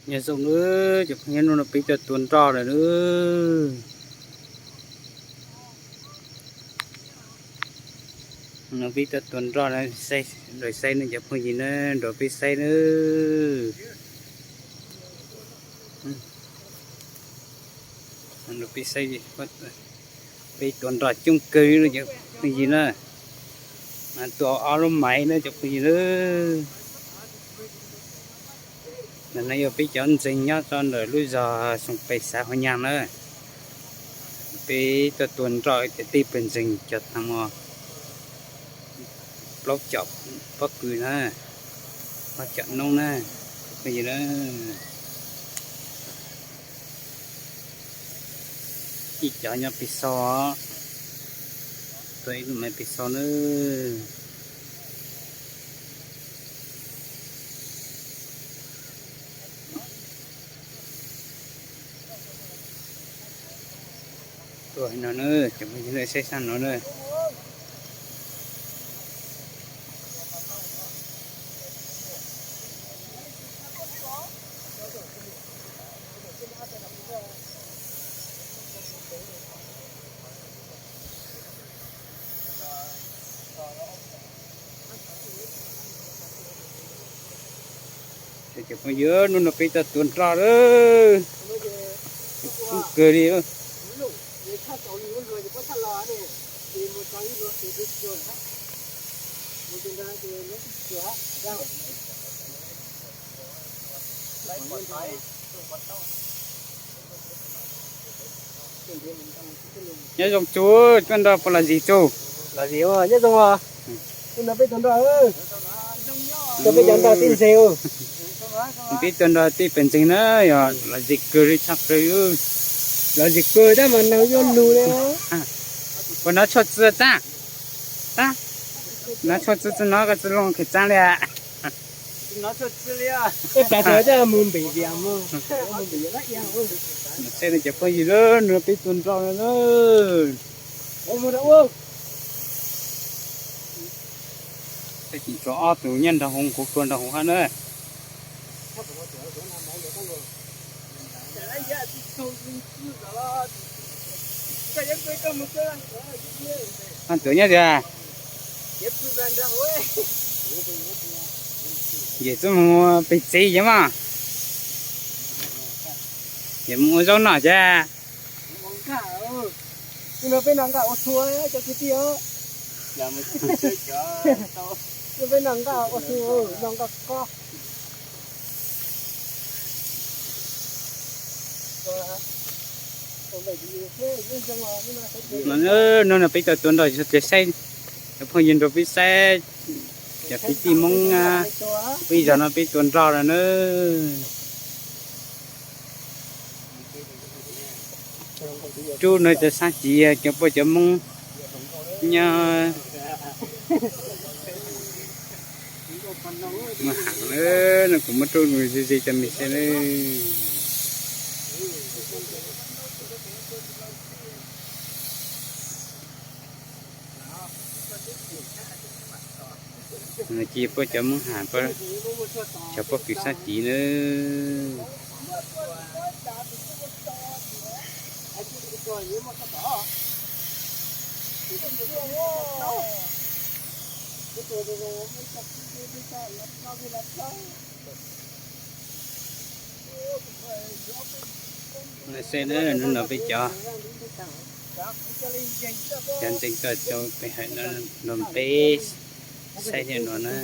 Nyob zoo nawb cov phooj ywg, hnub no peb tuaj tua nroj lawm nawb. No peb tuaj tua nroj na, saib, nrog saib nawb cov phooj ywg na, nrog peb saib nawb. Nrog peb saib, peb tua nroj coob kawg li cov phooj ywg na. Tua ob lub maiv na cov phooj ywg na. Ntawm no yog peb cov ntseeg nyob rau ntawm lub zos Xoo Pes xav Hua Nyas na. Peb tuaj tua nroj cov tij pawg ntseeg cov tag mo plaub caum pob kws na, plaub caum noob na, phooj ywg na. Ib cov nyob pem saud, tua ib lub maiv pem saud na. Tua no na, cov phooj ywg saib sab no na. Cov phooj ywg, hnub no peb tuaj tua nroj lawm, coob kawg li. Nyob zoo txug, tuaj nrog puas los zis txug? Los zis, nyob zoo os. Hnub no peb tuaj nrog, tuaj peb cov nrog tij ntseeg. Peb tuaj nrog tij pawg ntseeg na, yog los zis kawg li tshaj plaws. Los zis kawg tab mas neeg yuav lug li. Puas nov tshuaj txi txab? Tab, nov tshuaj txi txi nov koj txi loo kheev txab li. Peb pais tau mus npem vias mus. Saib no cov phooj ywg, hnub no peb tuaj nroj no na. Saib tsis tso ob tug nyob nrog hauv, kuv tua nrog hauv hab na. Ob tug nyob tiag. Yem txuj mus pem tsev ces mas, yem mus ua zaub noj ces. Peb noj nqaj ua su cov kwv tij. Peb noj nqaj ua su, noj nqaj kob. Hnub no peb tuaj tua nroj, saib cov phooj ywg nrog peb saib, cov kwv tij Hmoob, peb zos no peb tuaj nroj no na. Rub no cov sab cis, cov poj cov Hmoob nyob. Muaj ham lawm no, kuv muab rub mus ze ze cov me saib lawm. Cia poj cov Hmoob ham, cov pob kws sab cis nawb. Saib no peb cov, cov ntseeg tuaj rau peb hais no, nrog peb saib li no na.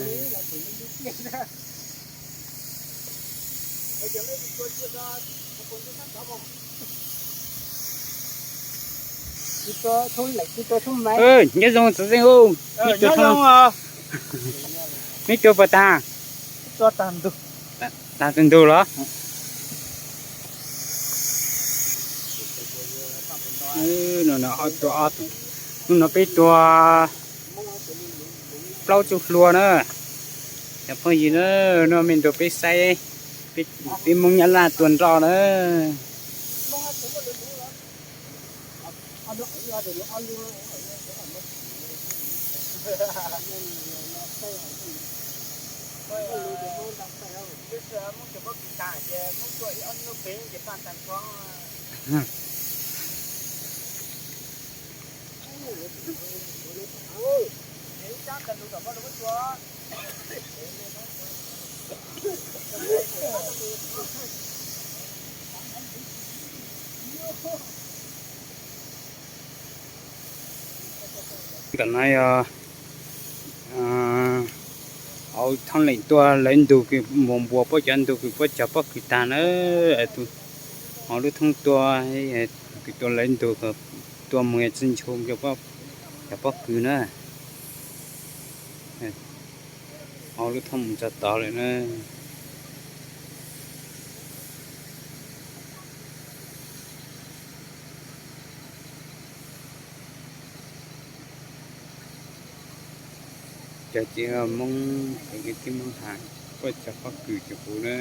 Nyob zoo txiv xeeb, neb tua puas tag? Tag tus ntug los? Hnub no peb tua plaub txuj hlua na. Cov phooj ywg na, no me nrog peb saib, peb Hmoob Nyab Laj tua nroj na. Ntawm no yog hauv thoob leem tua lawv ntug kws mus npuas puab cov ntug kws puab cog pob kws tag na. Tus hauv lub thoob tua kws tua lawv ntug, tua mus yog tsi nchu cov pob kws na. Hauv lub thoob mus txog tod lawm na. Cov txiv Hmoob, cov kwv tij Hmoob Ham, puab cog pob kws rau kuv na.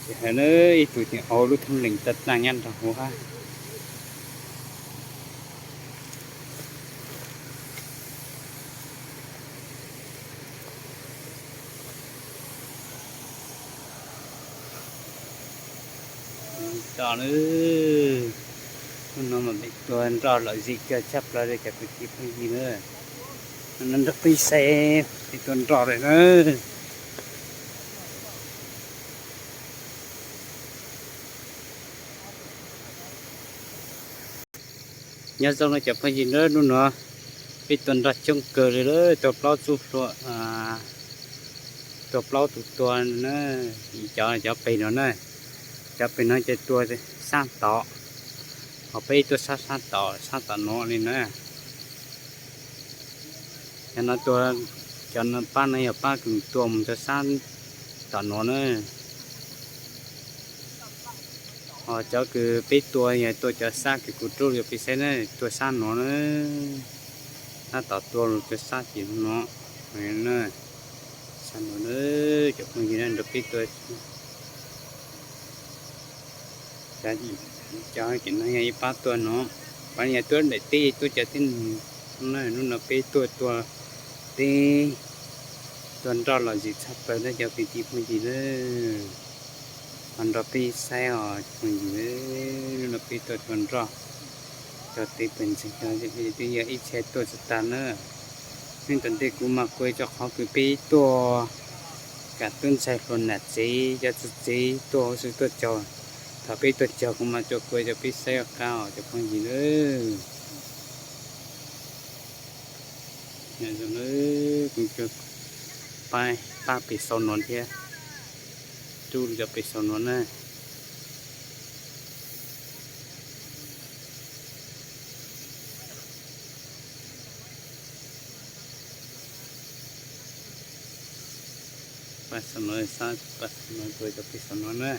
Ces hais na, ib tug tseem hauv lub thoob leem tag tag nyob nrog huv hab. Tso na, hnub no mas peb tua nroj lom zem kawg tshaj plaws li cov kwv tij phooj ywg na. Hnub no nrog peb saib peb tua nroj lawm na. Nyob zoo no cov phooj ywg na, hnub no peb tua nroj coob kawg li lawm, tua plaub txub hlua, tua plaub tus tua na, cov, cov pem no na, cov pem no ces tua sab tod, ho peb tuaj sab, sab tom, sab tom no li na. Cov no tua, cov no pab no yog pab kws tua mus rau sab tom no na. Ho cov kws peb tua yog tua cov sab kws kuv rub rau peb saib na, tua sab no na, sab tom tua los rau sab tim no na, sab no na, cov phooj ywg na nrog peb tua. Cov, cov tim no yog ib pab tuaj no, pab yog tuaj daim teb tuaj cov teb no, hnub no peb tuaj tua teb, tua nroj lom zem tshaj plaws na cov kwv tij phooj ywg na. Ho nrog peb saib os phooj ywg, hnub no peb tuaj tua nroj, cov teb pawg ntseeg cov twb yog ib txhia tuaj tsis tag na. Neej tom ntej kuv mas kuv tso qhov kws peb tuaj kam tub ntxhais hluas nam tsev cov txwv tsev tuaj hauv xwb tuaj caug, thaum peb tuaj caug kuv mas tso kuv cov peb saib os qab os cov phooj ywg na. Kuv pab pem saum no thiab, rub cov pem saum no na. Pab saum no, pab saum no tua cov pem saum no na.